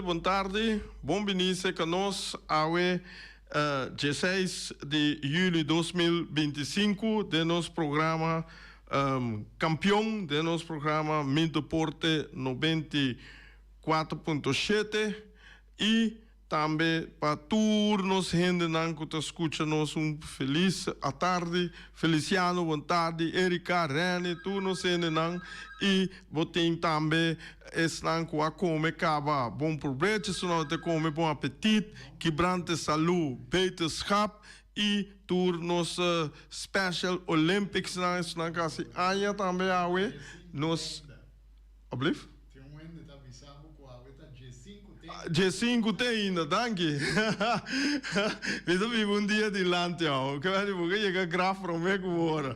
bon tardi. Bon bini serka nos awe dieseis di juli 2025 den nos programa Kampion, den nos programa Mi Deporte 94.7 i Tambe pa tur nos hendenan ku ta skucha nos un felis atardi. Feliciano bon tardi, Erika, Renny, tur nos hendenan i bo tin tambe esnan ku a kome kaba bon probecho, esnan ku ta kome bon apetit, kibrante salu, beterschap i tur nos Special Olympicsnan esnan ku hasi aña tambe awe nos. Ablief? Tin un hende ta bisa bo cu awe ta djesinku te ainda. Djesinku te ainda, danki. Mi ta biba un dia dilanti awo. Ke mester bo ke yega graf prome cu bo ora.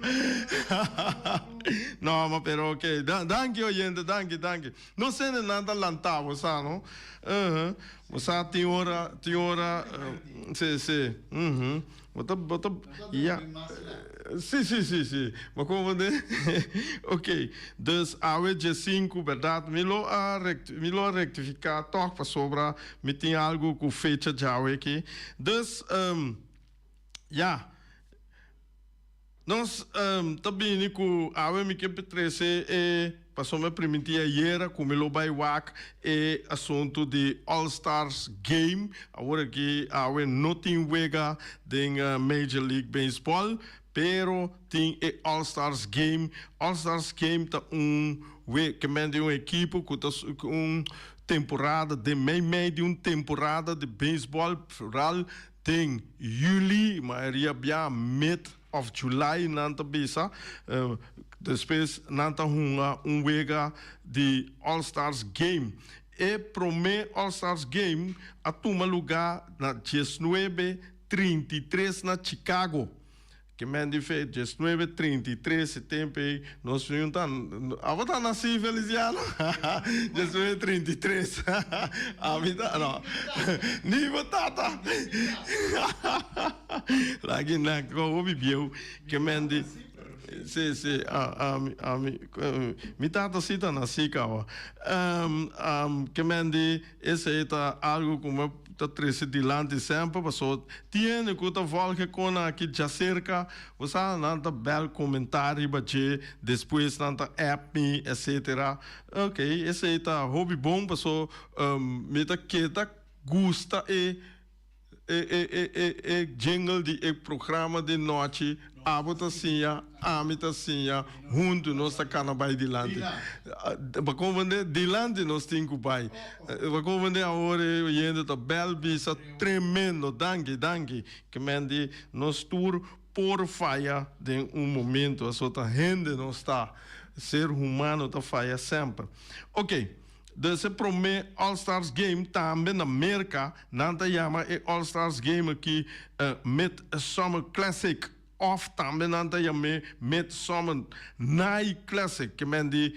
No, ma pero ok. Danki oyente, danki, danki. Nos hendenan ta lanta, bo sa no. Uhu. Bo sa tin ora, tin ora, si, si. Uhu. Bo ta, bo ta, ya. Sí, sí, sí, sí. Bo comprende? Ok. Dus awe djesinku, berdad, mi lo a rect, mi lo a rectifica toch pasobra mi tin algo cu fecha djawe aki. Dus, ya. Nos ta bini cu awe mi ke trece e, pasobra mi a priminti ayera cu mi lo bay wak e asunto di All Stars Game. Awor aki awe no tin wega den Major League Baseball, pero tin e All Stars Game. All Stars Game ta un we, ke men di un ekipo cu ta un temporada den mei mei di un temporada di baseball, vooral Den juli, mayoria bia mid of July nan ta bisa, despues nan ta hunga un wega di All Stars Game. E prome All Stars Game a tuma luga na 1933 na Chicago. Ke men di fe 1933 e tempo ei nos niun ta abo ta nasi Feliciano? 1933 ami ta no ni bo tata laki nan kon hopi bieu ke men di si si ami ami mi tata si ta nasi kawa ke men di esei ta algo ku mi ta trece dilanti semper paso tiene cu ta volge con aki djacerca bo sa nan ta bel comenta riba dje despues nan ta app mi etc ok esey ta hopi bon paso mi ta keda gusta e e e e e jingle di e programa di nochi Abo ta siña, ami ta siña, huntu nos ta kana bai dilanti. Pa komprendé, dilanti nos tin ku bai. Pa komprendé awor e oyente ta bèl bisa tremendo, danki, danki. Ke men di nos tur por faya den un momento, aso ta hende nos ta, ser humano ta faya semper. Oke, dus e promé All Stars Game tambe na Merka. Nan ta yama e All Stars Game aki Mid Summer Classic of tambe nan ta yam'é Mid Summer Night Classic. Ke men di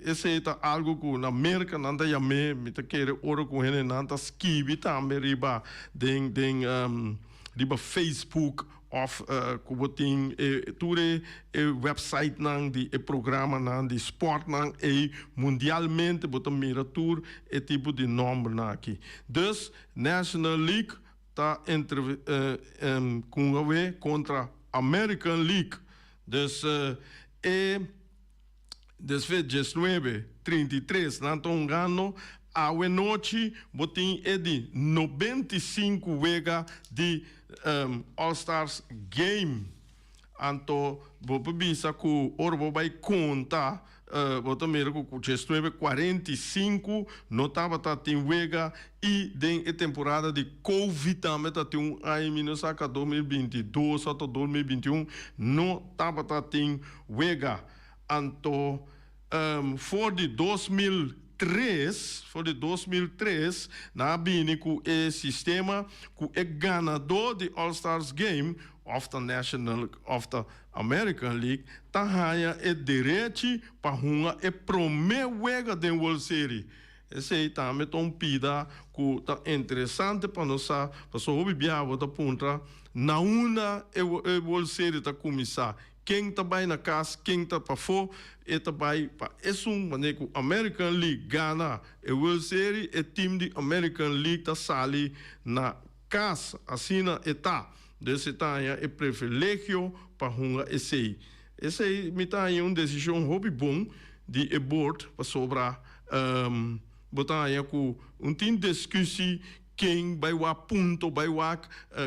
esei ta algu ku na Merka nan ta yam'é, mi ta kere ora ku hendenan ta skibi tambe riba den den riba Facebook Of ku bo tin e tur e e websitenan di e programanan di sportnan ei mundialmente bo ta mira tur e tipo di nombernan aki. Dus National League ta entre ku awe kontra American League. Dus e Despues 19:33 nan ta hungando, awe nochi bo tin e di 95 wega di All Stars Game. Anto bo por bisa ku ora bo bai konta bo ta mira ku 19:45 no tabata tin wega i den e temporada di Covid tambe ta tin un aña mi no sa ka 2022 òf 2021 no tabata tin wega. Anto for di 2003, for di 2003 nan a bini ku e sistema ku e ganadó di All Stars Game òf ta National òf ta American League ta haña e derechi pa hunga e promé wega den World Series. Esei tambe ta un pida ku ta interesante pa nos sa, pasobra hopi biaha bo ta puntra na unda e World Series ta kuminsá. ken ta bai na kas, ken ta pafó, e ta bai pa esun manera ku American League gana e World Series, e team di American League ta sali na kas, asina e ta. Dus e ta haña e privilegio pa hunga esei. Esei mi ta haña un desishon hopi bon di e board pasobra bo ta haña ku un tin diskusi ken bai wak punto, bai wak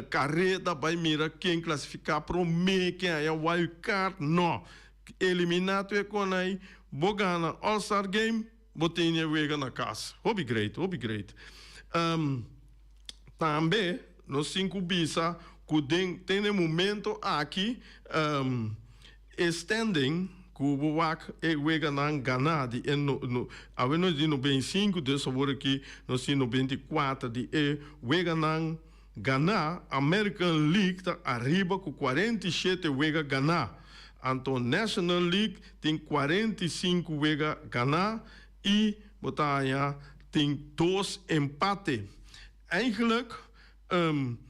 kareda, bai mira ken klasifiká promé, ken haña wild card. No, eliminá tur e konai, bo gana All Star Game, bo tene e wega na kas. Hopi great, hopi great. Tambe nos tin ku bisa ku den te na e momento aki e standing ku bo wak e weganan ganá di e no no awe nos di 95 dus awor aki nos tin 94 di e weganan ganá. American League ta ariba ku 47 wega ganá, anto National League tin 45 wega ganá i bo ta haña tin dos empate. Eigenlijk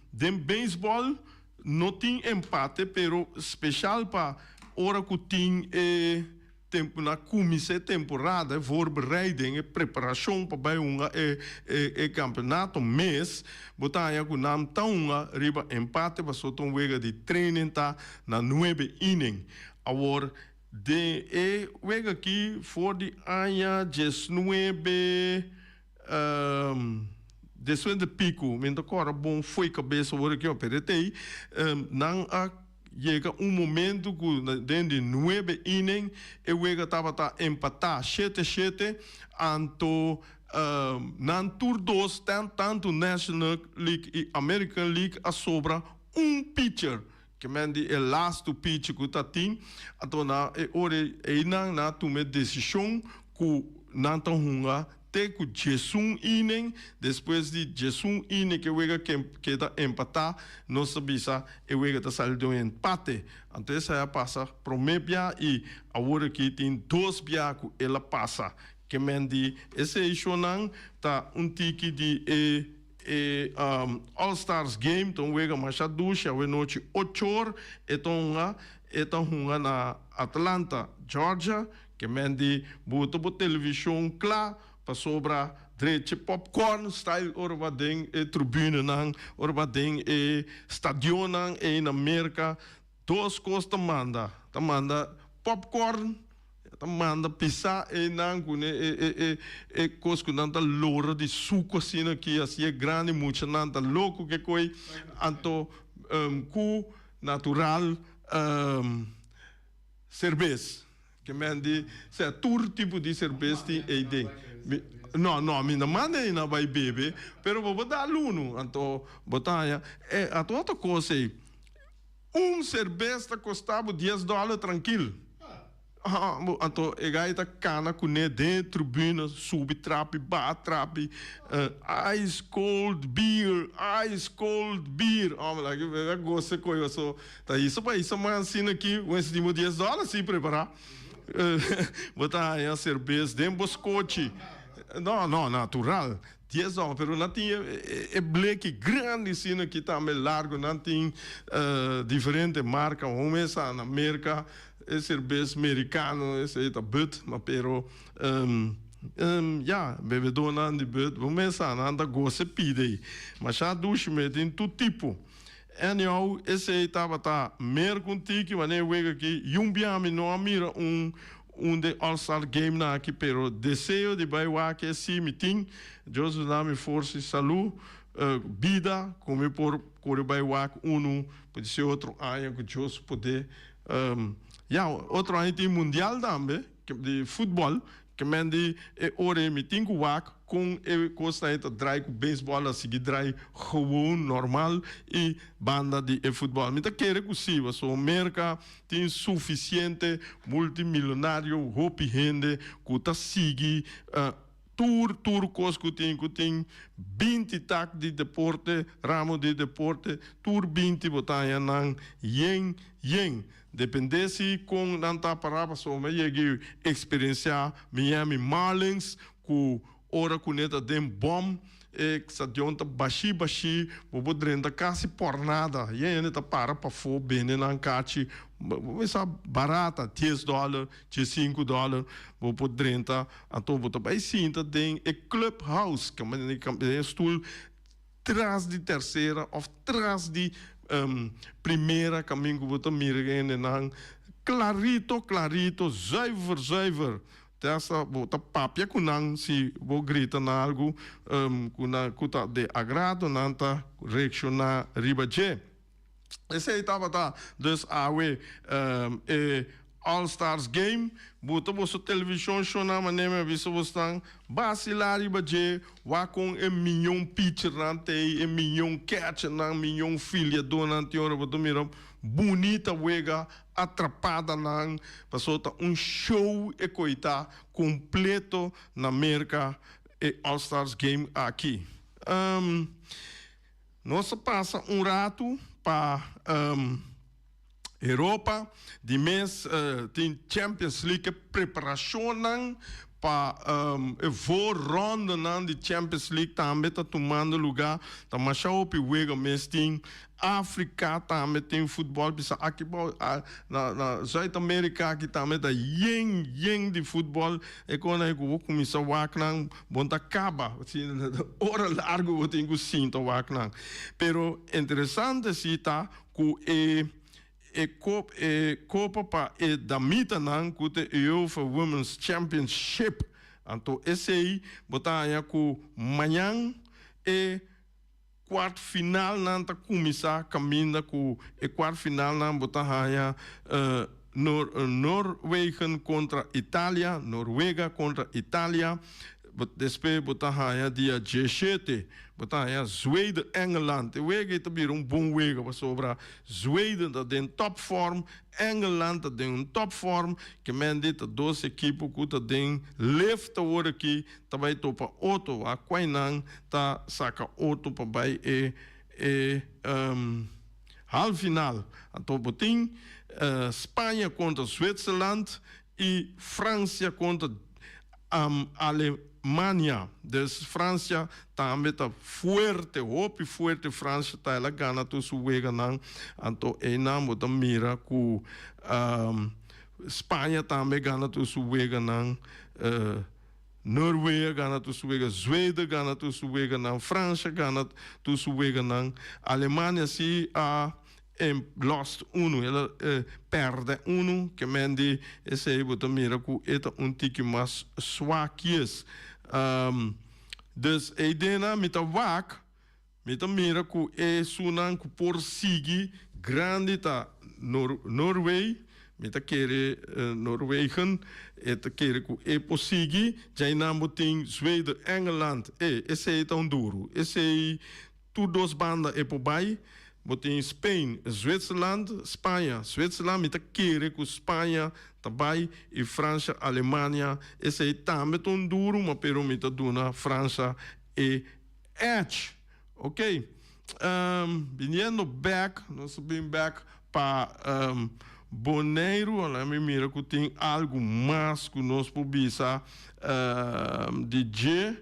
den beisbòl no tin empate pero speshal pa ora ku tin e tempu na kuminsá e temporada, e voorbereiding, e preparashon pa bai hunga e e kampeonato mes, bo ta haña ku nan ta hunga riba empate pasobra ta un wega di training ta na nuebe inning. Awor Den e wega aki for di aña 19 despues di pico, mi no ta kòrda bon fo'i kabes awor aki, pero e t'ei, nan a yega un momento ku den di nuebe inning e wega tabata empatá shete shete, anto nan tur dos, tantu National League i American League a sobra un pitcher. Ke men di e lastu pichi ku ta tin, anto na e ora einan nan a tuma e desishon ku nan ta hunga te ku 11 inen. Despues di 11 inen ku e wega keda empatá, nos ta bisa e wega ta sali den un empate. Anto esei a pasa promé bia i awor aki tin dos bia ku el a pasa. Ke men di esei shonnan ta un tiki di e. E All Stars Game ta un wega masha dushi awe nochi ochor e ta hunga e ta hunga na Atlanta, Georgia. Ke men di buta bo televishon kla pasobra drechi popcorn style ora bo a den e tribunenan, ora bo a den e stadionnan ei na Merka. Dos kos ta manda, ta manda popcorn, ta manda pisa einan ku ne e e e e kos ku nan ta lora di suku asina ki asi e grandi muchanan ta loko ke koi anto ku natural serbes. Ke men di sea tur tipo di serbes tin ei den. Mi no no mi no manda ei nan bai bebe pero bo por dal unu anto bo ta haña e anto otro kos ei. Un serbes ta kosta bo dies dòler trankil. Anto e gai ta kana kuné den e tribuna, subi trapi, baha trapi, ice cold beer, ice cold beer. Hombre, la ki a gosa koe paso ta hisa pa hisa mas asina aki, bo mester tin bo dies dòler si prepará. Bo ta haña serbes den bo skochi. No, no, natural. Dies dòler, pero nan tin e bleki grandi asina ki tambe largo, nan tin diferente marka, un mesa na Merka e serbes merikano esei ta Bud, ma pero ya bebedónan di Bud bo mesa nan ta gosa pide ei, masha dushi me tin tur tipo. Anyhow esei tabata mer ku un tiki wanneer e wega aki, yun bia mi no a mira un Un de All Star Game nan aki pero deseo di bai wak e si mi tin. Dios duna mi forsa y salu, bida cu mi por core bai wak unu pudi ser otro aña cu Dios poder. Ya otro aña tin mundial tambe di futbol ke men di e ora ei mi tin cu wak con e cosnan ei ta draai cu baseball a sigui draai gewoon normal y banda di e futbol. Mi ta kere cu si pasobra Merca Tin sufisiente multimilionario, hopi hende ku ta sigui tur tur kos ku tin, ku tin 20 tak di deporte, ramo di deporte, tur 20 bo ta haña nan yen yen. Depende si kon nan ta pará pasobra mi a yega eksperensiá Miami Marlins ku ora ku ne ta den bòm. E stadion ta bashí bashí, bo por drenta kasi por nada. Yen hende ta para pafó bende nan kachi, bo mester barata, dies dòler, diesinku dòler, bo por drenta. Anto bo ta bai sinta den e club house, den e stul tras di tersera òf tras di primera kaminda ku bo ta mira e hendenan klarito klarito, zuiver zuiver. Te hasta bo ta papia ku nan si bo grita na algu ku nan ku ta de agrado nan ta reakshoná riba dje. Esei tabata dus awe e All Stars Game. Buta boso televishon shona manera mi a bisa bosnan basilá riba dje, wak kon e miñon pitchernan t'ei, e miñon catchernan, miñon filiadónan tin ora bo ta mira bunita wega atrapadanan paso ta un show e koita completo na Merca e All Stars Game aki. Nos a pasa un ratu pa Europa di mes tin Champions League e preparacionnan pa e voorrondenan di Champions League tambe ta tumando luga ta masha hopi wega mes tin Afrika tambe tin futbòl bisa aki bou na na Zuid Amerika aki tambe ta yen yen di futbòl e kona ku bo kuminsá wak nan bo no ta kaba ora largu bo tin ku sinta wak nan pero interesante si ta ku e e kop e kopa pa e damitanan ku ta e UEFA Women's Championship anto esei bo ta haña ku mañan e Kwart finalnan ta kuminsá kaminda ku e kwart finalnan bo ta haña Noorwegen kontra Italia, Noruega kontra Italia, despues bo ta haña dia diesshete bo ta haña Zweden Engeland. E wega ei ta bira un bon wega pasobra Zweden ta den topvorm, Engeland ta den un topvorm, ke men di ta dos ekipo ku ta den lift awor aki ta bai topa otro, a kuainan ta saka otro pa bai e e half final. Anto bo tin Spaña kontra Zwitserland i Fransia kontra Alemania. Dus Fransia tambe ta fuerte, hopi fuerte Fransia ta, el a gana tur su weganan. Anto einan bo ta mira ku Spaña tambe gana tur su weganan. Noorwegen gana tur su wega, Zweden gana tur su weganan, Francia gana tur su weganan, Alemania si a lost unu, el a perde unu, ke men di esei bo ta mira ku e ta un tiki mas swakjes. Dus eidena mi ta wak, mi ta mira ku esunnan ku por sigui grandi ta Norway, mi ta kere Noorwegen, e ta kere ku e por sigui, djainan bo tin Zweden, Engeland, e esei ta un duru, esei tur dos banda e por bai, bo tin Spain, Zwitserland, Spaña, Zwitserland, mi ta kere ku Spaña ta bai i Fransha, Alemania, esei tambe ta un duru, ma pero mi ta duna Fransha e Edge. Ok. Biniendo bek, nos a bin bek pa Boneiru. Ala mi mira ku tin algu mas ku nos por bisa di dje.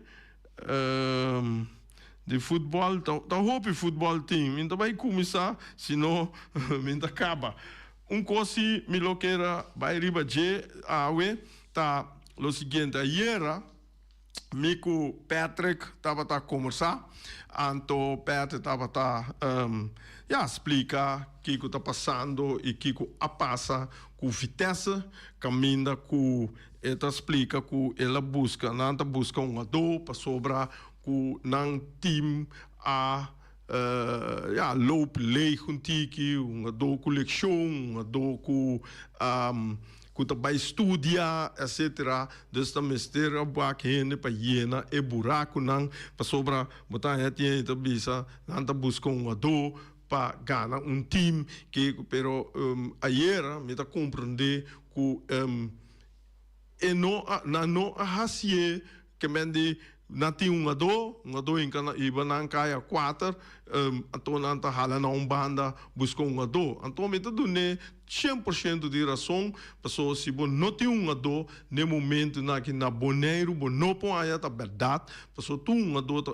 Di futbòl. Ta hopi futbòl tin. Mi no ta bai kuminsá, sino mi no ta kaba. Un kos si mi lo kier a bai riba dje awe ta lo siguiente. Ayera. Mi ku Patrick tabata kombersá, anto Patrick tabata ya splika kiko ta pasando i kiko a pasa ku Vitesse, kaminda ku e ta splika ku el a buska, nan ta buska un ado pasobra ku nan team a ya loop leeg un tiki, un ado ku lekshon, un ado ku ku ta bai studia etcetera, dus ta mester a wak hende pa yena e burakunan pasobra bo ta haña tin hende ta bisa nan ta buska un ado pa gana un team ke pero ayera mi ta komprende ku e no a nan no a hasié ke men di. Nan tin hungadó, hungadó hinka na hiba nan kaya kuater, anto nan ta hala na un banda buska hungadó. Anto mi ta dun'é 100% di rason, pasobra si bo no tin hungadó n'e momentunan aki na Boneiru bo no por haña ta bèrdat, pasobra tur hungadó ta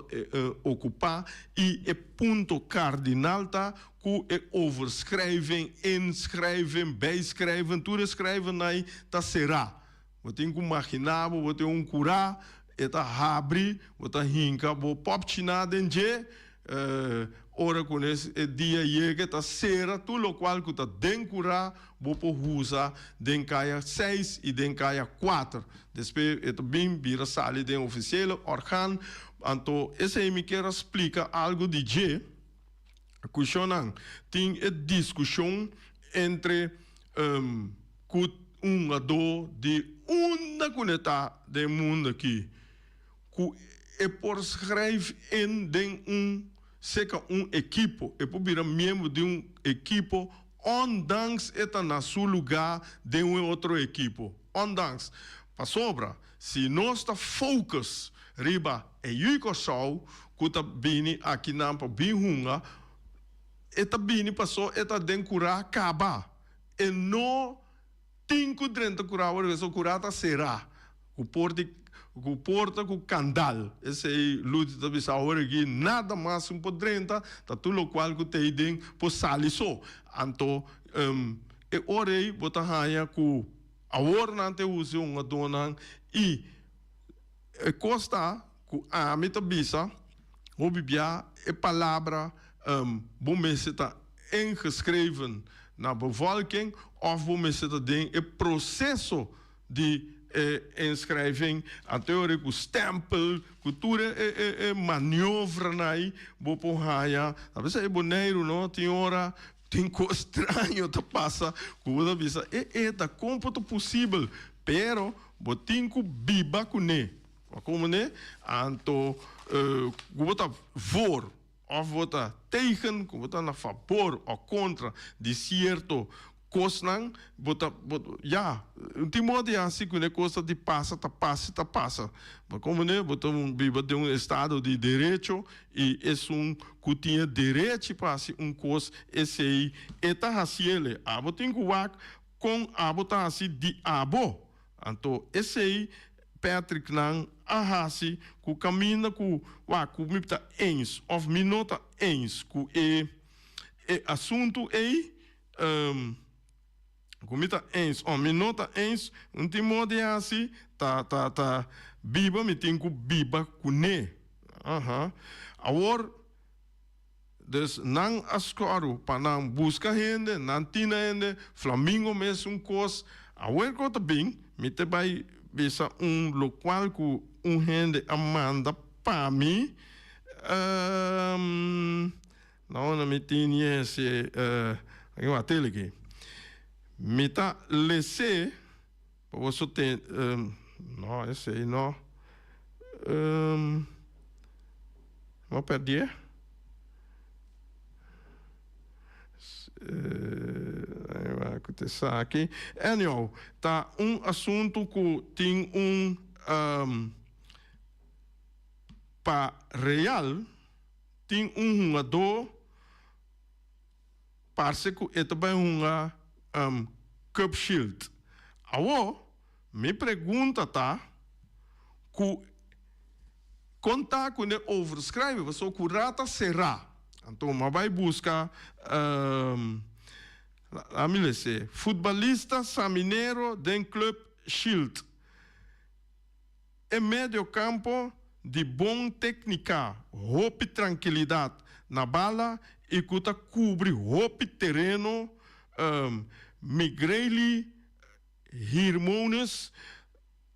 okupá i e punto kardinal ta ku e overschrijving, inschrijving, bijschrijving, tur e schrijvennan ei ta será. Bo tin ku maginá bo, bo tin un kurá, e ta habri, bo ta hinka bo pòpchiná den dje, ora ku e dia yega e ta sera tur lokual ku ta den kurá bo por usa den kaya seis i den kaya kuater. Despues e ta bin bira sali den ofisiele orgaan. Anto esei mi kier a splika algu di dje. Kushonnan tin e diskushon entre ku un hungadó di unda ku ne ta den mundu aki ku e por schrijf in den un seka un ekipo, e por bira miembro di un ekipo ondanks e ta na su lugá den un otro ekipo, ondanks. Pasobra si nos ta focus riba e yu Kòrsou ku ta bini akinan pa bin hunga, e ta bini paso e ta den kurá kaba. E no tin ku drenta kurá awor, pasobra kurá ta será ku porta ku porta ku kandal. Esei Luti ta bisa awor aki nada mas un por drenta, ta tur lokual ku ta ei den por sali so. Anto e ora ei bo ta haña ku awor nan ta usa e hungadónan i e kos ta ku ami ta bisa hopi bia e palabra bo mester ta ingeschreven na bevolking of bo mester ta den e proceso di e inschrijving. Anto e ora ku stempel, ku tur e maniobra ei bo por haña. Ta bisa e Boneiru no tin ora tin kos straño ta pasa ku bo ta bisa e e ta kon por ta posibel, pero bo tin ku biba kuné. Bo komo ne? Anto ku bo ta voor of bo ta tegen, ku bo ta na fabor o kontra di sierto kosnan, bo ta, bo, ya, un tin modo di hasi ku ne kos ta di pasa, ta pasa i ta pasa. Bo komo ne? Bo ta biba den un estado di derecho i esun ku tin e derechi pa hasi un kos, esei e ta hasiele. Abo tin ku wak kon abo ta hasi di abo. Anto esei Patrick nan a hasi ku kaminda ku wak ku mi ta eens of mi no ta eens ku e e asuntu ei ku mi ta eens of mi no ta eens un tin modo di hasi ta ta ta biba mi tin ku biba kuné aha awor. Dus nan a skòru pa nan buska hende, nan tina hende, Flamingo mes un kos. Awer ku ta bin, mi ta bai bisa un lokual ku un hende a manda pa mi. Na unda mi tin ese, aki wak tele aki. Mi ta les'é pa boso ten, no esei no. Bo a perdié? Ku ta esaki. Anyhow, ta un asuntu ku tin un pa Real tin un hungadó parse ku e ta bai hunga Cup Shield. Awor Mi pregunta ta ku kon ta ku ne overschrijven pasobra ku rata será. Anto mi a bai buska laat mi lese futbalista Saminero den club Shield. E medio campo di bon tecnica, hopi trankilidad na bala y ku ta kubri hopi tereno Migreli Hirmones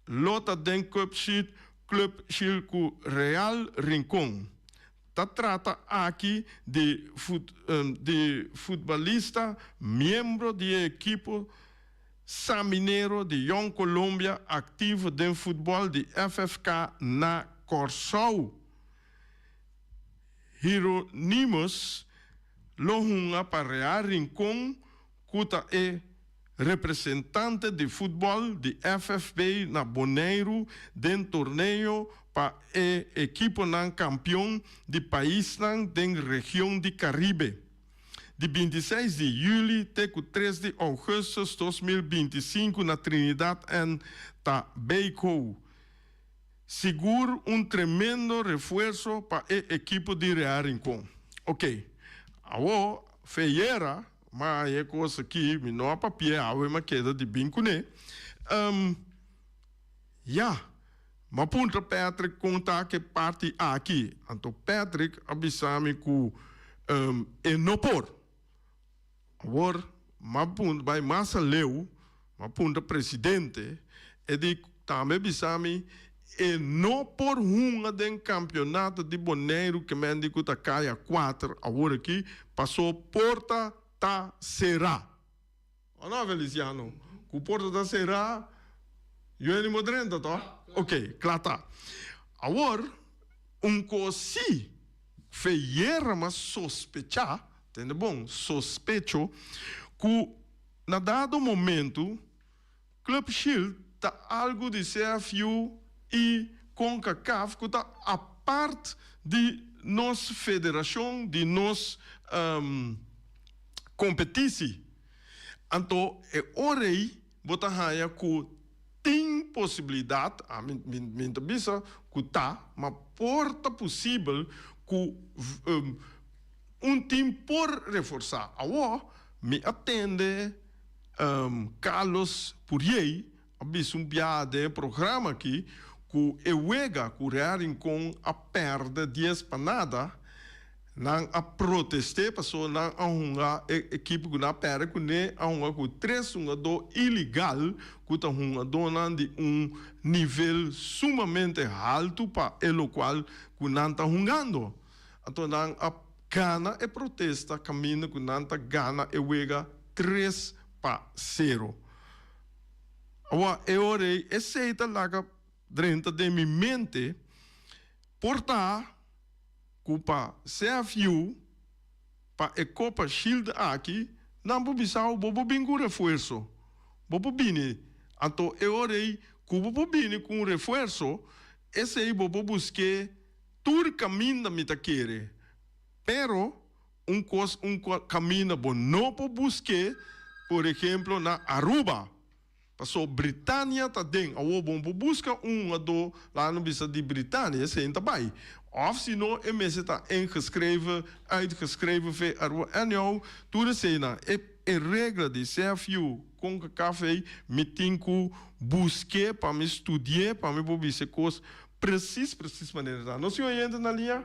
lo ta den Cup Sheet Club Shield ku Real Rincon. Ta trata aki di di futbalista miembro di e ekipo Saminero di Jong Colombia aktivo den futbòl di FFK na Kòrsou. Hironimus lo hunga pa Real Rincon ku ta e. representante di futbòl di FFB na Boneiru den torneo pa e ekiponan kampion di paisnan den region di Karibe. Di 26 di yüli te ku 3 di ougùstùs 2025 na Trinidad and Tabago. Sigur un tremendo refuerso pa e ekipo di Real Rincon. Ok, awo Feyera, ma e kos aki mi no a papia awe mi a keda di bin kuné. Ya, mi a puntra Patrick kon ta ku e parti aki, anto Patrick a bisa mi ku e no por. Awor mi a puntra bai mas aleu, mi a puntra presidente, e di tambe bisa mi e no por hunga den kampionato di Boneiru ke men di ku ta kaya kuater awor aki paso porta ta será. O no, Feliciano? Ku porta ta será, yo e ni por drenta to? Ok, kla ta. Awor, un kos si Feyera mas sospechá, tende bon, sospecho, ku na dado momento Club Shield ta algu di CFU i Concacaf ku ta apart di nos federashon, di nos kompetisi. Anto e ora ei bo ta haña ku tin posibilidat, ami mi ta bisa ku ta, ma por ta posibel ku un tim por reforsá. Awor mi a tende Carlos Puriey a bisa un biaha den e programa aki ku e wega ku Real Rincon a pèrdè dies pa nada, nan a protest'é pasobra nan a hunga e ekipo ku nan a pèrdè kuné a hunga ku tres hungadó iligal ku ta hungadónan di un nivel sumamente haltu pa e lokual ku nan ta hungando. Anto nan a gana e protesta kaminda ku nan ta gana e wega 3-0. Awor e ora ei esei ta laga drenta den mi mente, por ta ku pa CFU, pa e Copa Shield aki, nan por bisa bo, bo por bin ku refuerso, bo por bini. Anto e ora ei ku bo por bini ku un refuerso, esei bo por busk'é tur kaminda mi ta kere. Pero un kos un kaminda bo no por busk'é, por ehemplo na Aruba. Paso Britania ta den. Awor bo por buska un hungadó laga no bisa di Britania, esei ta bai. Of si no e mester ta ingeschreven, uitgeschreven fe Aruba. Anyhow, tur eseinan, e e regla di CFU, Concacaf ei, mi tin ku busk'é pa mi studi'é pa mi por bisa e kos presis presis manera ta. Nos tin oyente na liña?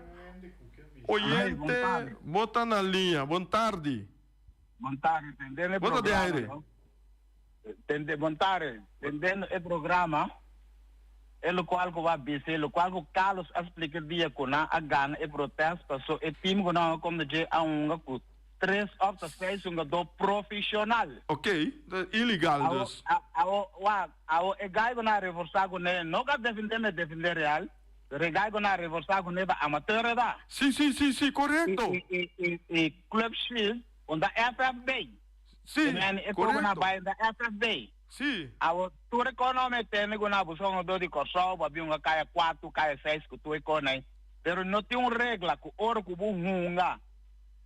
Oyente, bo ta na liña. Bon tardi. Bon tardi, tendendo e Bo ta den programa, aire. no? Tende, bon tardi. Tendendo e programa, e locual cu bo a bisa, e locual cu Carlos a splica e dia cu nan a gana e protest, paso e team cu nan a come dje a hunga cu tres of ta seis hungador profesional. Ok, ta ilegal Awo, dus. awo, wak, awo e guy cu nan a reforsa cu ne, no cu a defende me defende Real, pero e guy cu nan a reforsa cu ne ta amateur e ta. Si, si, si, si, I, corecto. i, i, i, i Club Shield, unda FFB. Si, E men e kogo na corecto. bai da FFB. Si. Awo tur e kono me tende ku na buska un do di Kòrsou, bo a bin hunga kaya kuatu, kaya seis ku tur e kono ei. Pero no tin un regla ku ora ku bo hunga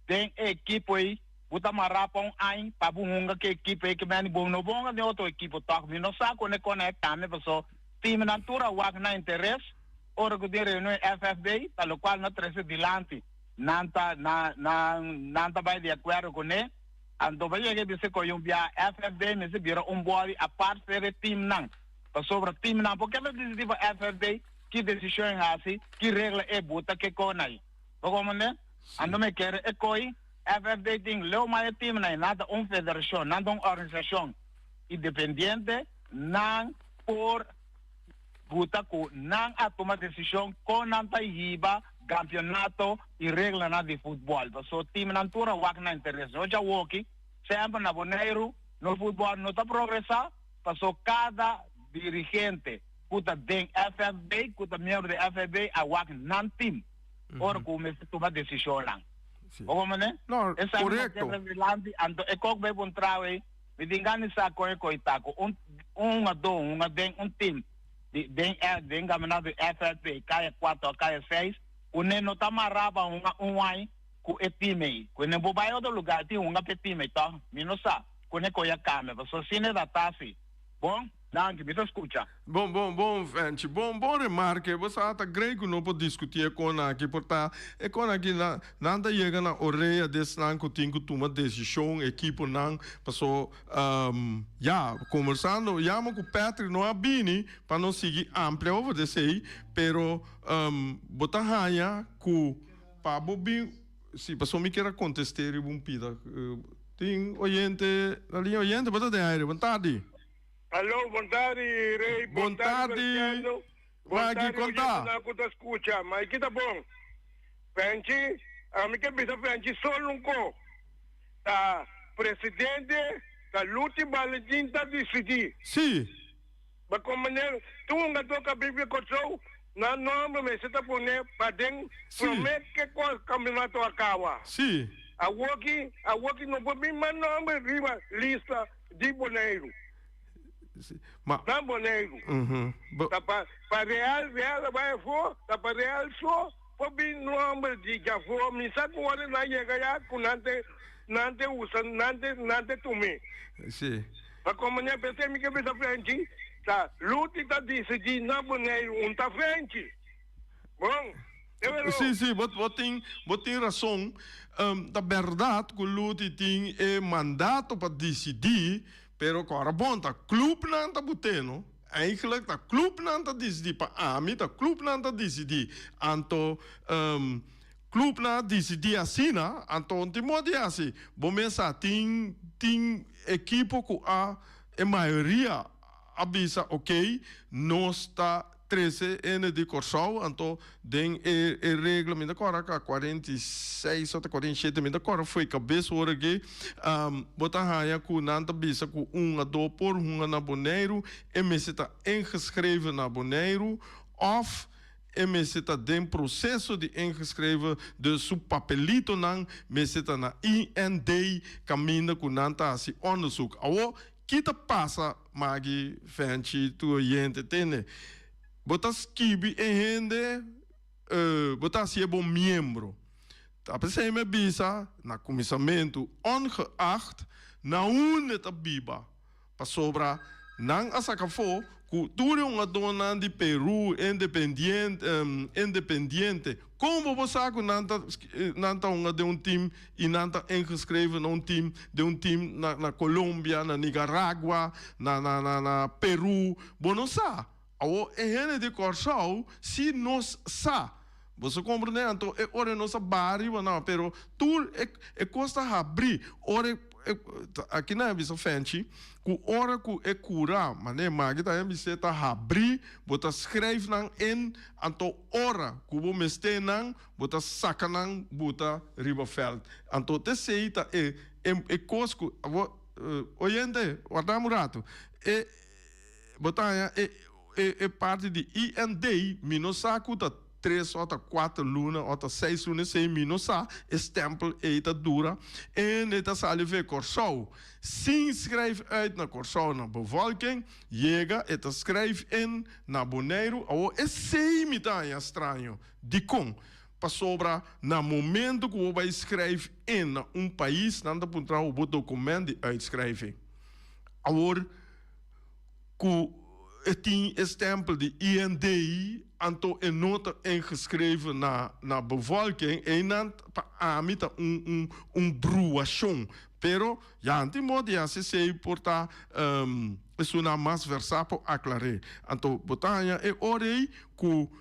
den e ekipo ei, bo ta mará pa un añ pa bo hunga ku e ekipo ei ke men bo no bo hunga den otro ekipo tòg. Mi no sa kon e kono ei kambia paso timnan tur a wak nan interes ora ku tin reunion FFB ta lokual no trese dilanti nan ta nan nan nan ta bai di akuerdo kuné. Anto pa yega e bisa koe un bia FFB mester bira un body apart fer e teamnan. Pasobra teamnan por keda disidi pa FFB ki desishon e hasi, ki regla e buta ke kon ai. Bo komprende? Anto mi kere e koe FFB tin leu mas e teamnan ei nan ta un federashon, nan ta un organisashon independiente, nan por buta ku nan a tuma desishon kon nan ta hiba kampionato i reglanan di futbòl. Paso timnan tur a wak nan interes. No djawoki, semper na Boneiru nos futbòl no ta progresá paso kada dirigente ku ta den FFB, ku ta miembro di FFB a wak nan tim ora ku mester tuma desishonnan. Bo komprende? No, Esaki nan korekto. keda dilanti, anto e kok bai puntra awey. Mi tin gana di sa kon e koi ta ku un un hungadó hunga den un tim di den den kampionato di FFB kaya kuater òf kaya seis ku ne no ta mará pa hunga un aña ku e tim ei. Ku ne por bai otro lugá i tin hunga pa e tim ei tòg. Mi no sa kon e koi a kambia pasobra asina e ta ta si. Bon, danki, mi ta skucha. Bon, bon, bon, Fenchi. Bon, bon remarke. Bo sa ta grei ku no por diskutí e kon aki, por ta e kon aki na, nan ta yega na orea di esnan ku tin ku tuma desishon, ekiponan, paso, ya, kombersando, yama ku Patrick no a bini pa nos sigui amplia over di esei, pero bo ta haña ku pa bo bin, si, paso mi kier a kontest'é riba un pida. Tin oyente na liña oyente bo ta den aire bon tardi. Alo bon tardi Rey bon tardi Bon tardi oyentenan ku ta skucha Maiki ta bon Frenchi ami ke bisa Frenchi solo un ko ta presidente ta Luti Valentin ta disidi. Si. Ba kon manera tur un gato ka bibi Kòrsou nan nòmber mester ta pone paden promé ke kampionato a kaba. Sí. Awoki awoki no por bin mas nòmber riba lista di Boneiru. Ma. Na Boneiru. Ta pa pa Real Real a bai afó ta pa Real so por bin nòmber di djafó mi sa ku ora nan yega ya ku nan te nan te usa nan te nan te tum'é. Sí. Pa komo p'esei mi ke bisa Frenchi, ta Luti ta disidí na Boneiru un ta Frenchi. Bon, te welo. Sí, sí, bo, bo tin, bo tin rason. Ta bèrdat ku Luti tin e mandato pa disidí, pero ku ora bon ta klupnan ta but'é, no? Eigenlijk ta klupnan ta disidí, pa ami ta klupnan ta disidí. Anto, Clubnan a disidí asina, anto un tin modo di hasi. Bo mes sa tin tin ekipo ku a e mayoria a bisa ok nos ta trese hende di Kòrsou anto den e e regla mi ta kòrda ka 46 ota 47 mi ta kòrda fo'i kabes ora aki bo ta haña ku nan ta bisa ku un a do por hunga na Boneiru e mester ta ingeschreven na Boneiru òf E mester ta den proceso di ingeschreven, dus su papelitonan mester ta na IND caminda cu nan ta haci onderzoek. Awor, ki ta pasa, Maggie, Fenchi, tur oyente, tende? Bo ta skibi e hende, bo ta hacié bo miembro. Ta p'esei mi a bisa na cuminsamentu, ongeacht na unda e ta biba, Pasobra nan a saca afó cu tur e hungadónan di Peru independiente, independiente, con bo por sa cu nan ta nan ta hunga den un team y nan ta ingeschreven na un team den un team na na Colombia, na Nicaragua, na na na na Peru, bo no sa. Awor e hende di Kòrsou si nos sa. Boso komprendé? Anto e ora nos a baha riba nan, pero tur e e kos ta habrí ora e e aki nan a bisa Fenchi ku ora ku e kura, manera Maggie tambe a bis'é, ta habrí, bo ta skrijf nan in, anto ora ku bo mester nan, bo ta saka nan buta riba vèlt. Anto t'esei ta e e e kos ku awor oyente, warda un ratu, e. Bo ta haña e e parti di IND, mi no sa ku ta tres òf ta kuater luna òf ta seis luna esei mi no sa, e stèmpel ei ta dura en e ta sali via Kòrsou. Sin skrijf uit na Kòrsou na bevolking, yega e ta skrijf in na Boneiru. Awor esei mi ta haña straño. Dikon? Pasobra na momento ku bo bai skrijf in na un pais nan ta puntra bo bo dokument di uitschrijving. Awor. Ku e tin e stempel di IND, anto e no ta ingeschreven na na bevolking, einan pa ami ta un un un bruashon. Pero ya anti modo di hasi esei por ta esunnan mas versá por aklar'é. Anto bo ta haña e ora ei ku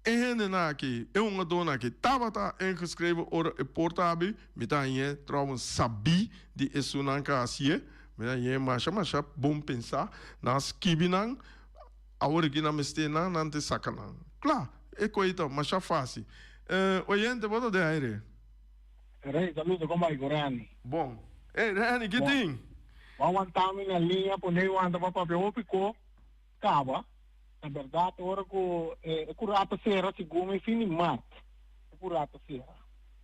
e hendenan aki, e hungadónan aki tabata ingeschreven ora e porta abi, mi ta hañ'é trouwens sabí di esunnan ka hasié, mi ta hañ'é masha masha bon pensá, nan a skibi nan, awor aki nan mester nan, nan te saka nan. Kla, e koe ta masha fásil. Oyente, bo ta den aire? Rey, saludo, kon bai ku Reni? Bon. Ey, Reni, ki tin? Bo a wanta mi na liña, pone wanta pa papia hopi ko. Caba. Ta berdad ora cu e cura ta cera segun e fin di maart e cura ta cera.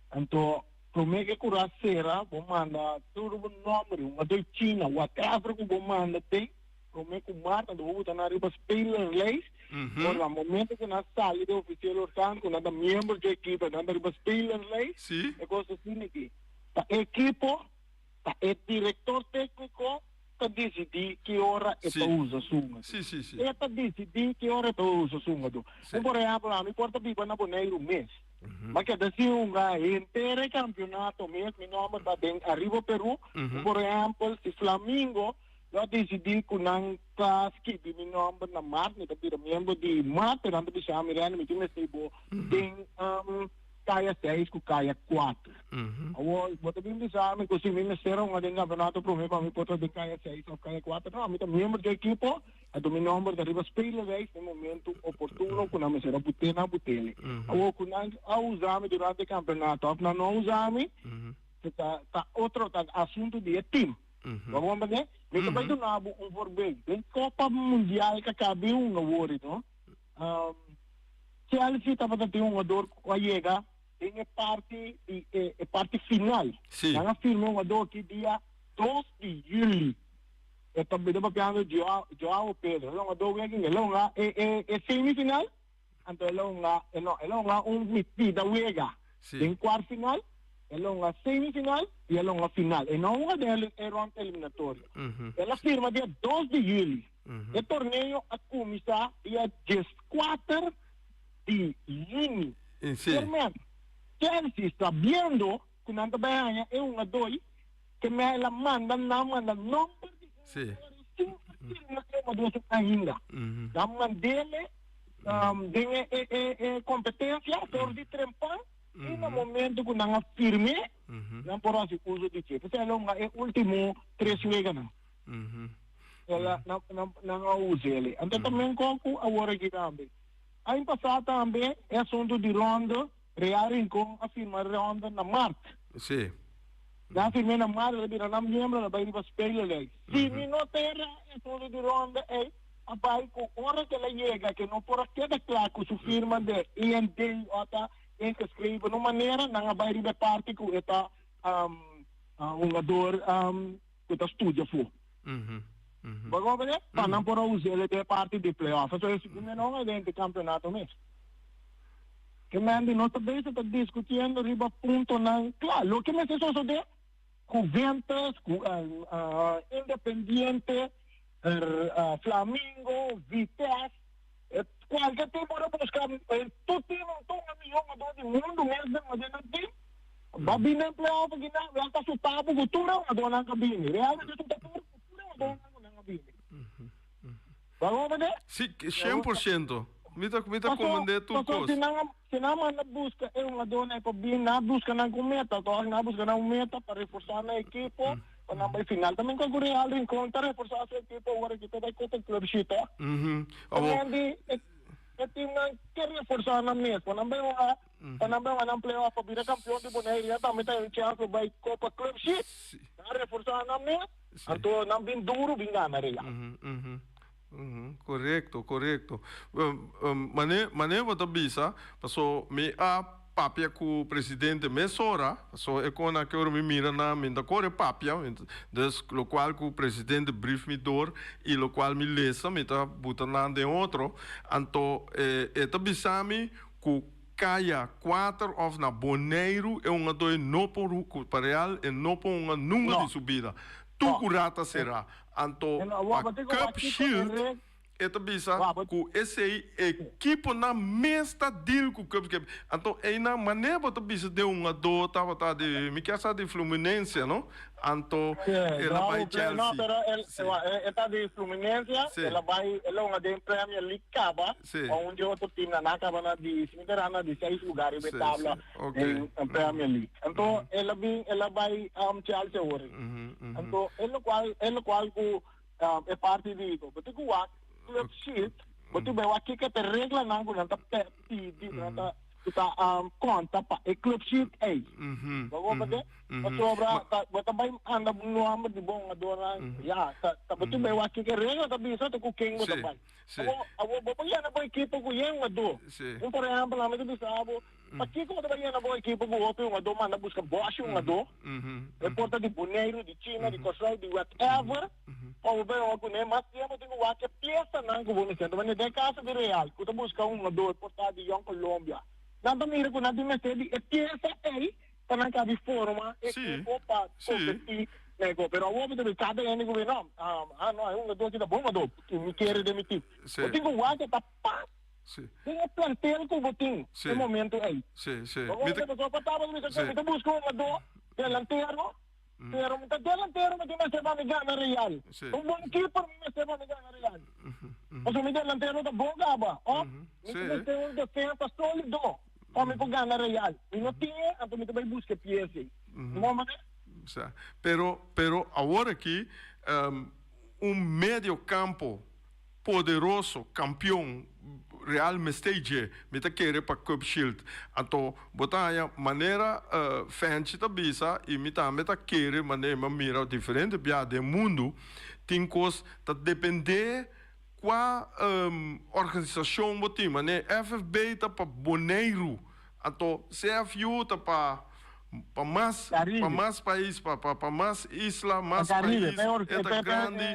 Anto. Promé ku e kurá sera, bo manda tur bo nòmber, un di China, whatever ku bo manda den, promé ku mart, anto bo buta nan riba spelerlijst. Ora na momento ku nan sali di ofisiel orgaan, ku nan ta miembro dje ekipo, nan ta riba spelerlijst. E kos ta asina aki. Ta e ekipo, ta e direktor tékniko ta disidí ki ora e ta usa su hungadó. E ta disidí ki ora e ta usa su hungadó. Un por ehèmpel, ami por ta biba na Boneiru mes. Ma keda sin hunga henter e kampionato mes, mi nòmber ta den Arriba Peru. Un por ehèmpel, si Flamingo lo a disidí ku nan ta skibi mi nòmber na mart, mi ta bira miembro di mart, pero nan ta bisa mi, Renny, mi tin mester bo den kaya seis ku kaya kuater. Awor, bo ta bin bisa mi ku si mi mester a hunga den kampionato promé pa mi por ta den kaya seis òf kaya kuater? No, mi ta miembro di e ekipo, anto mi nòmber ta riba spelerlijst na e momentu oportuno ku nan mester a but'é, nan a but'é. Awor, ku nan a usa mi durante e kampionato òf nan no a usa mi, ta otro, ta asuntu di e tim. Bo a comprende? Mi ta bai duna bo un voorbeeld. Den Copa Mundial ka cabe hunga wori, no? Chelsea tabata tin hungador cu a yega den e parti di e e parti final. Nan a firma e hungador ki dia dos di juli. E ta mi ta papiando Joao Joao Pedro. El a hungador wega el a hunga e e e semifinal. Anto el a hunga, e no, el a hunga un mitida wega den kwart final, el a hunga semifinal i el a hunga final. E no a hunga den e rond eliminatorio. El a firma dia dos di juli. E torneo a kuminsá dia dieskuater di juni. Kermen, Chelsea sabiendo ku nan ta bai haña e hungadó ei, kermen el a manda nan manda nomber di e hungadó sin a firma e hungadó ainda. Nan mand'ele den e kompetensia for di trempan i na momento ku nan a firm'é nan por hasi uso di dje. P'esei a longa e último tres weganan nan a us'é. Anto ta menkó ku awor aki tambe. Aña pasá tambe e asuntu di Rondo, Real Rincon a firma Rondo na mart. Nan a firm'é na mart, el a bira nan miembro, el a bai riba spelerlijst. Si mi no ta erá e asuntu di Rondo ei, a bai ku ora ku el a yega ke no por a keda kla ku su firma de IND o ta ingeschreven un manera, nan a bai riba e parti ku e ta hungador ku ta studia afó. Bo a comprende? Pa nan por a us'el den e parti di play-off. Pasobra e segundo no hunga den e kampeonato mes. Ke men di nos ta bezig ta diskutiendo riba puntonan kla. Loke mester sosodé, Juventus, Independiente, Flamingo, Vitesse, cualke team por a busca, tur team tur e miho hungador di mundo mes den den nan team, ba bini den playoff aki nan, Real ta suta bo cu tur e hungadornan cu a bini, Real ta suta tur cu tur e hungadornan cu nan a bini. Bo a comprende? Si, cien por ciento. Mi ta, mi ta comprende tur cos. Paso si nan, si nan manda busca e hungadornan pa bini, nan a busca nan cu meta, toch? Nan a busca nan un meta pa reforsa nan ekipo. Pa nan bai final. Tambe cu Real Rincon ta reforsa su ekipo awor aki ta bai Copa Club shi to. Tambe di e teamnan ke reforsa nan mes pa nan bai hunga pa nan bai hunga nan playoff pa bira campeon di Bonaire ya tambe ta e chance pa bai Copa Club shi. Nan reforsa nan mes anto nan bin duro bin gana Real. Korekto, korekto. Mane, mane bo ta bisa, paso mi a papia ku presidente mesora, paso e kon aki ora mi mira nan, mi ta kore papia, dus lokual ku presidente brief mi dor i lokual mi lesa mi ta buta nan den otro, anto e ta bisa mi ku kaya kuater òf na Boneiru e un adoy no por pa real e no por hunga nunka di su bida, tur ku rata será. Anto pa Cup Shield e ta bisa ku esei ekiponan mes ta deal ku Cup Shield. Anto einan manera bo ta bisa den un hungadó tabata di mi kier sa di Fluminense no. Anto el a bai Chelsea. No pero e ta di Fluminense el a bai el a hunga den Premier League kaba pa un di otro teamnan nan a kaba na di si mi ta erá na di seis lugar riba e tabla den Premier League. Anto el a bin el a bai Chelsea awor. Anto e locual e locual cu e parti di bo tin cu wak club sheet bo tin bay wak kico ta e reglanan cu nan ta pidi nan ta. ku ta konta pa e club sheet ei. Bo comprende? Pasobra ta bo ta bai anda bo nomber di bo hungadornan, ya, ta ta bo tin bai wak kiko e regla ta bisa te ku ken bo ta bai. Awor, awor bo por yena bo ekipo ku yen hungadó. Un por ehempel, ami ta bisa bo, pakiko bo ta bai yena bo ekipo ku hopi hungadó manda buska bòshi hungadó, e por ta di Boneiru, di China, di Kòrsou, di whatever, pa bo bai hunga kuné? Mas bien bo tin ku wak e piesanan ku bo mester. Anto manera den kaso di Real, ku ta buska un hungadó, e por ta di Jong Colombia, nan ta mira ku nan tin mester di e piesa ei pa nan kabi forma ekipo pa kompetí na e gol. Pero awor mi ta bin kada hende ku bin, no, ah no, e hungadó aki ta bon hungadó, mi kere den mi tim. Bo tin ku wak e ta pas den e plantel ku bo tin e momento ei. Bo wak pasobra pa tabata bisa ku mi ta buska un hungadó delantero, pero mi ta delantero mi tin mester pa mi gana Real. Un bon keeper mi mester pa mi gana Real. Pasobra mi delantero ta bon kaba, òf mi tin mester un defensa sólido. Pa mi por gana Real. Mi no tin e, anto mi ta bai buska e pies ei. Bo manera? Sa. Pero, pero awor aki, un medio campo poderoso, campeon, Real mester dje, mi ta kere pa Cup Shield. Anto, bo ta haña manera Fenchi ta bisa, y mi tambe ta kere manera mi a mira diferente bia den mundu, tin cos ta depende Kua organisashon bo tin? Manera FFB ta pa Boneiru, anto CFU ta pa pa mas pa mas pais, pa pa pa mas isla, mas pais, e ta grandi.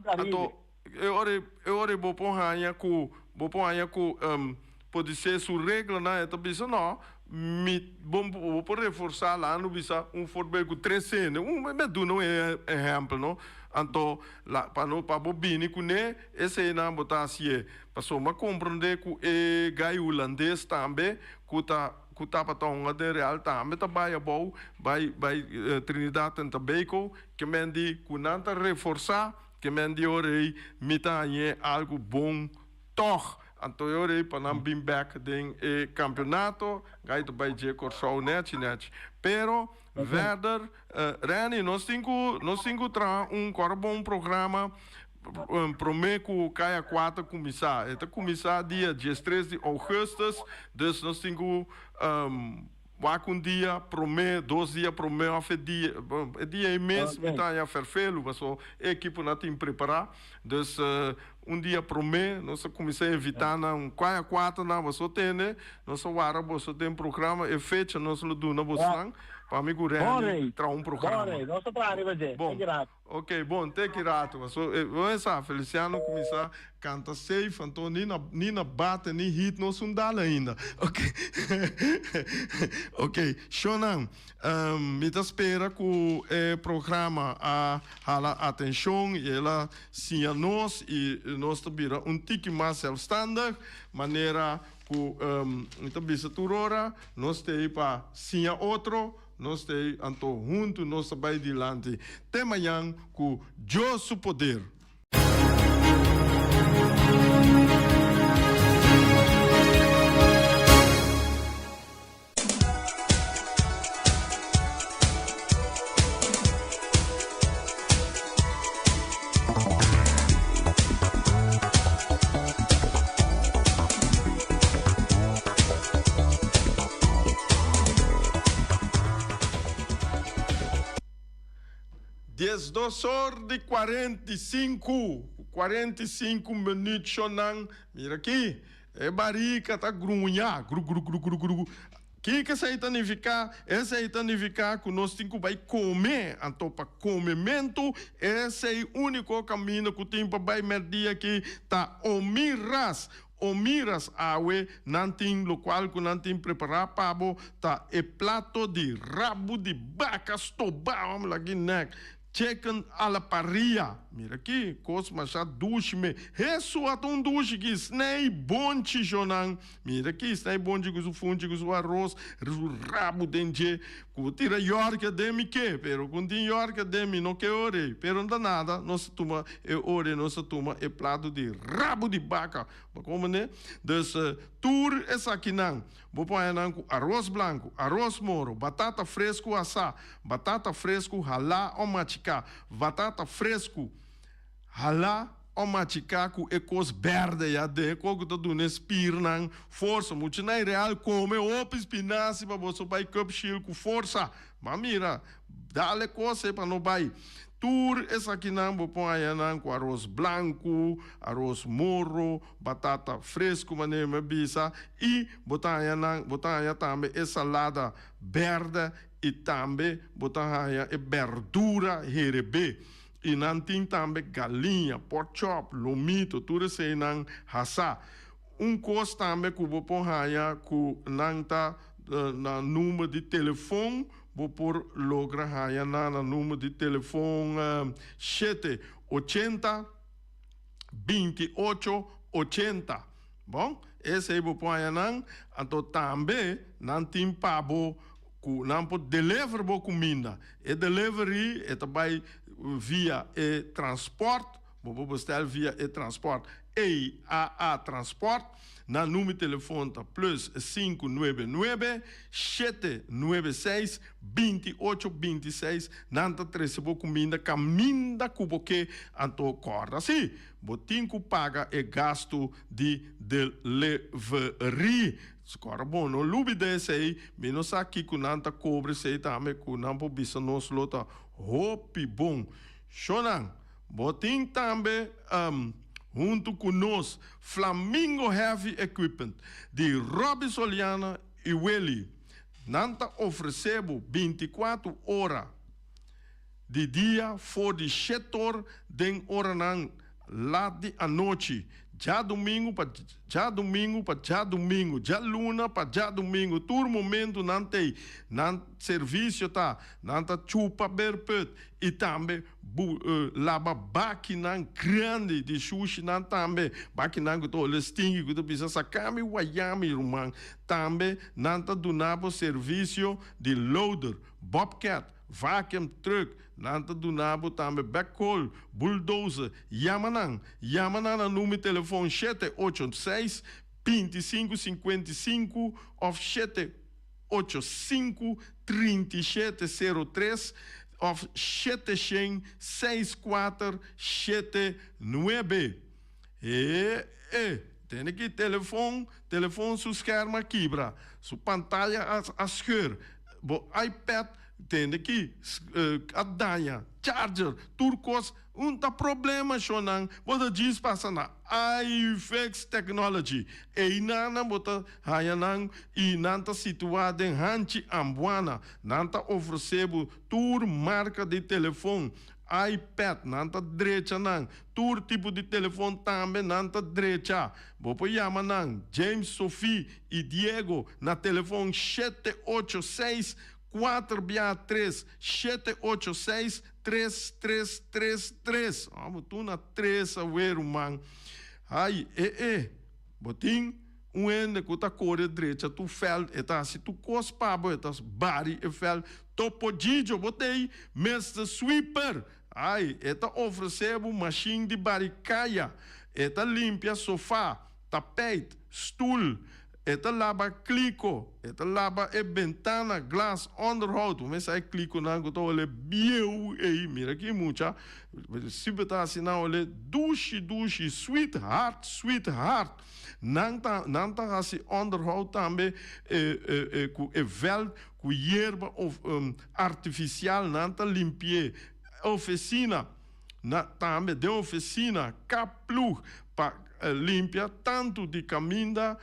Anto e ora e ora bo por haña ku bo por haña ku podisé su reglanan e ta bisa no, mi bo bo por reforsá la no bisa un voorbeeld ku tres hende, un mi a duna un ehèmpel no, anto la pa no pa bo bini kuné eseinan bo ta hasié, pasobra mi a komprondé ku e gai hulandes tambe ku ta ku tabata hunga den Real tambe ta bai abou bai bai Trinidad and Tobago ke men di ku nan ta reforsá ke men di ora ei mi ta hañ'é algu bon Tog, anto e ora ei pa nan bin bek den e kampionato, gai ta bai dje Kòrsou nèchi nèchi. Pero, verder, Renny, nos tin ku, nos tin ku traha un kòrda bon programa promé ku Kaya Kuater kuminsá. E ta kuminsá dia diestres di ougùstus, dus nos tin ku Wak un dia promé, dos dia promé òf e dia, e dia ei mes mi ta haña fèrfelu paso e ekiponan tin prepará. Dus un dia promé nos a kuminsá invitá nan kua kuaternan boso tende, nos a wara boso den programa, e fecha nos lo duna bosnan pa mi ku Renny traha un programa. Bon. Ok, bon, te ki rato. Paso, e, bo sa, Feliciano cuminsa canta safe, anto ni na, ni na bate ni hit no sun dal ainda. Ok, ok, shownan, um, mi ta spera cu e programa a hala atencion y el a siña nos y nos ta bira un tiki mas zelfstandig, manera cu, um, mi ta bisa tur ora, nos ta ey pa siña otro, Nos ta ei anto huntu nos ta bai dilanti te mañan ku Dios su poder. 12 or di 45, 45 minuut shonnan. Mira aki, e barika ta gruña, gru gru gru gru gru. Kiko esei ta nifiká? Esei ta nifiká ku nos tin ku bai kome. Anto pa komementu, esei úniko kaminda ku tin pa bai mèrdia aki ta Omiras. Omiras awe nan tin lokual ku nan tin prepará pa bo ta e plato di rabu di baka stobá, wam laki nèk. Chicken a la parrilla. Mira aki, kos masha dushi me. Hesu a ta un dushi ki snei bonchi shonan. Mira aki, snei bonchi ku su funchi ku su aros, su rabu den dje. Ku tira york aden mi ke, pero ku tin york aden mi no ke ore. Pero no ta nada, nos ta tuma e ore, nos ta tuma e plato di rabu di baka. Bo komprende? Dus tur esakinan. Bo por haña nan ku aros blanku, aros moro, batata fresku asá, batata fresku halá o machiká, batata fresku halá. o machiká ku e kos bèrdè ya den e kos ku ta duna e spirnan forsa. Muchanan real kome hopi spinasi pa boso bai Cup Shield ku forsa. Bo a mira, dal e kos ei pa no bai. Tur esakinan bo por haña nan ku aros blanku, aros moro, batata fresku manera mi a bisa i bo ta haña nan, bo ta haña tambe e salada bèrdè i tambe bo ta haña e bèrdura herebé. I nan tin tambe galiña, pork chop, lomito, tur eseinan hasá. Un kos tambe ku bo por haña ku nan ta na number di telefon, bo por logra haña nan na number di telefon shete ochenta, 28 80. Bon, esei bo por haña nan. Anto tambe nan tin pa bo ku nan por deliver bo kuminda. E delivery e ta bai via e transport, bo por bestel via e transport EAA Transport. Nan number di telefon ta plus sinku nuebe nuebe, shete nuebe seis, binti ocho binti seis. Nan ta trese bo kuminda kaminda ku bo ke. Anto kòrda si, bo tin ku paga e gastu di delivery. Kòrda bon, no lubida esei. Mi no sa kiko nan ta kobra esei tambe ku nan por bisa nos lo ta hopi bon. Shownan, bo tin tambe huntu ku nos Flamingo Heavy Equipment di Robby Soliana i Willy. Nan ta ofresé bo bintikuatu ora di dia for di shetor den oranan lat di anochi, djadumingu pa djadumingu pa djadumingu, djaluna pa djadumingu, tur momentu nan t'ei. Nan servisio ta, nan ta chupa berput i tambe bu laba bakinan grandi di shushinan tambe, bakinan ku ta hole stinki ku ta bisa sakami wayami ruman. Tambe nan ta duna bo servisio di loader, bobcat, vacuum truck, nan ta duna bo tambe backhoe, bulldozer. Yama nan, yama nan na number di telefon shete ocho seis, 25 55 of shete ocho sinku, 37 sero tres of shete shen, seis kuater, shete nuebe. E e tene ki telefon, telefon su skerm a kibra, su pantaya a a scheur, bo iPad tende ki a daña, charger, tur kos un ta problema shonnan, bo ta djis pasa na iFix Technology, einan nan bo ta haña nan i nan ta situá den Hanchi Ambuana, nan ta ofresé bo tur marka di telefon, iPad nan ta drecha nan, tur tipo di telefon tambe nan ta drecha. Bo por yama nan, James, Sophie y Diego na telefon shete ocho seis, kuater bia tres, shete ocho seis, tres tres tres tres. Oh, bo tur na tres awe ruman. Ay, e e, bo tin Un hende ku ta kore drecha tu vèlt, e ta hasi tur kos pa bo, e ta bari e vèlt. Topo Gigio, bo ta ei, Mister Sweeper! Ai, e ta ofresé bo mashin di bari kaya, e ta limpia sofá, tapijt, stul, e ta laba kliko, e ta laba e bentana, glas, onderhoud. Bo mester sa e klikonan ku ta hole bieu ei. Mira ki mucha, siempre ta hasi nan hole dushi dushi, sweetheart, sweetheart. Nan ta nan ta hasi onderhoud tambe ku e veld ku yerba of artifisial nan ta limpi'é. Ofesina na tambe den ofesina kap plug pa limpia tantu di kaminda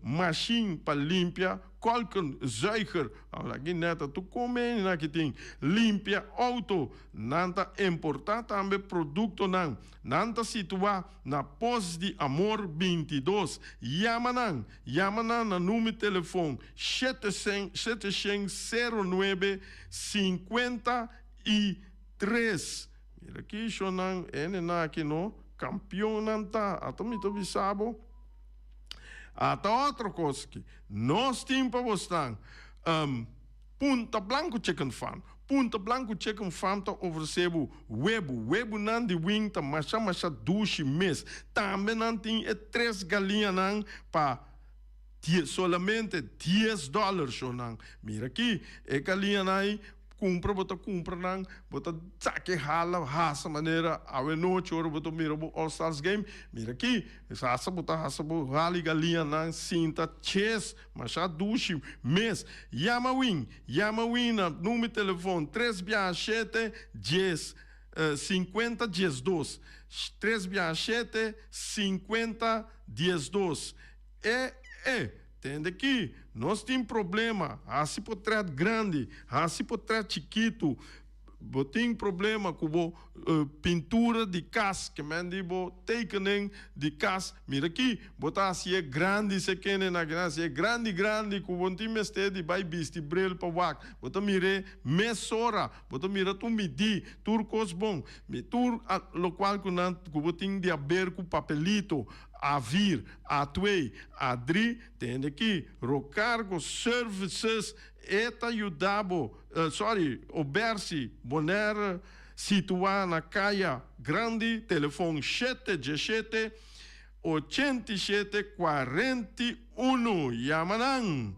mashin pa limpia kolkenzuiger aki neta tur komeni nan ki tin limpia outo nan ta importa tambe produktonan nan ta situa Na Pos di Amor 22. Yama nan! Yama nan na number telefon shete sen shete shen sero nuebe 53. Mira kisho nan ene nan aki no kampion nan ta. Ata mi ta bisa bo. Ata otro kos aki. Nos tin pa bosnan. Punta Blanco Chicken Farm. Punta Blanco Chicken Farm ta ofresé bo webu. Webunan di wing ta masha masha dushi mes. Tambe nan tin e tres galiñanan pa solamente dies dòler, shownan. Mira aki, e galiñanan ei. Kumpra bo ta kumpra nan, bo ta sake hala hasa manera awe nochi ora bo ta mira bo All Stars game, mira aki, hasa bo ta hasa bo hala y galiñanan sinta ches masha dushi mes. Yama Win, yama Win na numero telefon tres biaha shete dies 50 12, tres biaha shete 50 12. E e tende ki nos tin problema hasi potret grandi hasi potret chikitu bo tin problema ku bo pintura di kas ke men di bo tekening di kas mira ki bo ta hasié grandi se kende na kina hasié grandi grandi ku bo no tin mester di bai bisti bril pa wak bo ta mir'é mesora bo ta mira tur midí tur kos bon mi tur lokual ku nan ku bo tin di haber ku papelito A4, A2, A3, tende ki Rocargo Services e ta yuda bo, sorry, Obersi Bonaire situa na Kaya Grandi, telefon shete diesshete, 87 41, yama nan.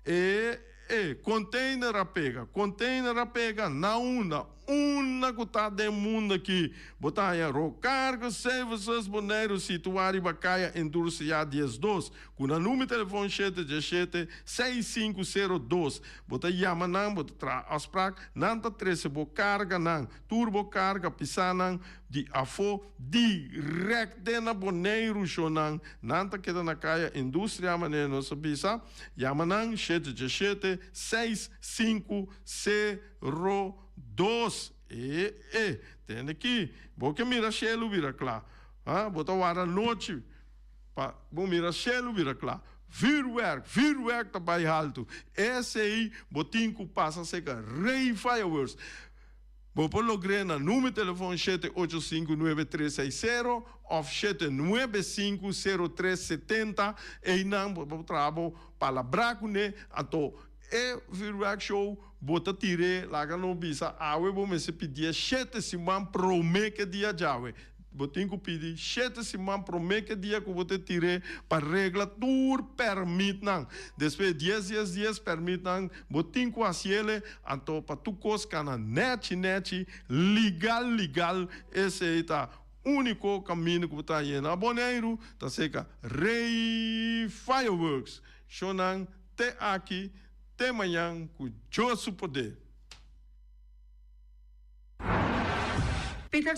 E e container a pega, container a pega na unda? Unda cu ta den mundo aki? Bo ta haña Rocargo Services Boneiru situa riba Kaya Industria 12 cu nan numero telefon shete diesshete, seis sinku sero dos. Bo ta yama nan, bo ta traha afspraak, nan ta trece bo carganan, tur bo carga pisanan di afo direct den na Boneiru shonan. Nan ta keda na Kaya Industria manera nos a bisa. Yama nan shete djeshete 6 5 0 2. E e, tende ki, bo ke mira shelu bira kla. Ha, bo ta warda nochi pa bo mira shelu bira kla. Vuurwerk, vuurwerk ta bai haltu. Esei bo tin ku pasa seka Rey Fireworks. Bo por logr'é na número telefòn shete ocho sinku nuebe tres seis sero òf shete nuebe sinku sero tres setenta. Einan bo por traha bo palabrá kuné. Anto e vuurwerk show bo ta tir'é laga no bisa awe bo mester pidié shete siman promé ke dia djawe. Bo tin ku pidi shete siman promé ke dia ku bo ta tir'é pa regla tur pèrmitnan. Despues dies dies dies pèrmitnan bo tin ku hasiele, anto pa tur kos kana nèchi nèchi, ligal ligal. Esei ta úniko kaminda ku bo ta haña na Boneiru, ta seka Rey Fireworks. Shownan te aki, te mañan ku Dios su poder. Peter.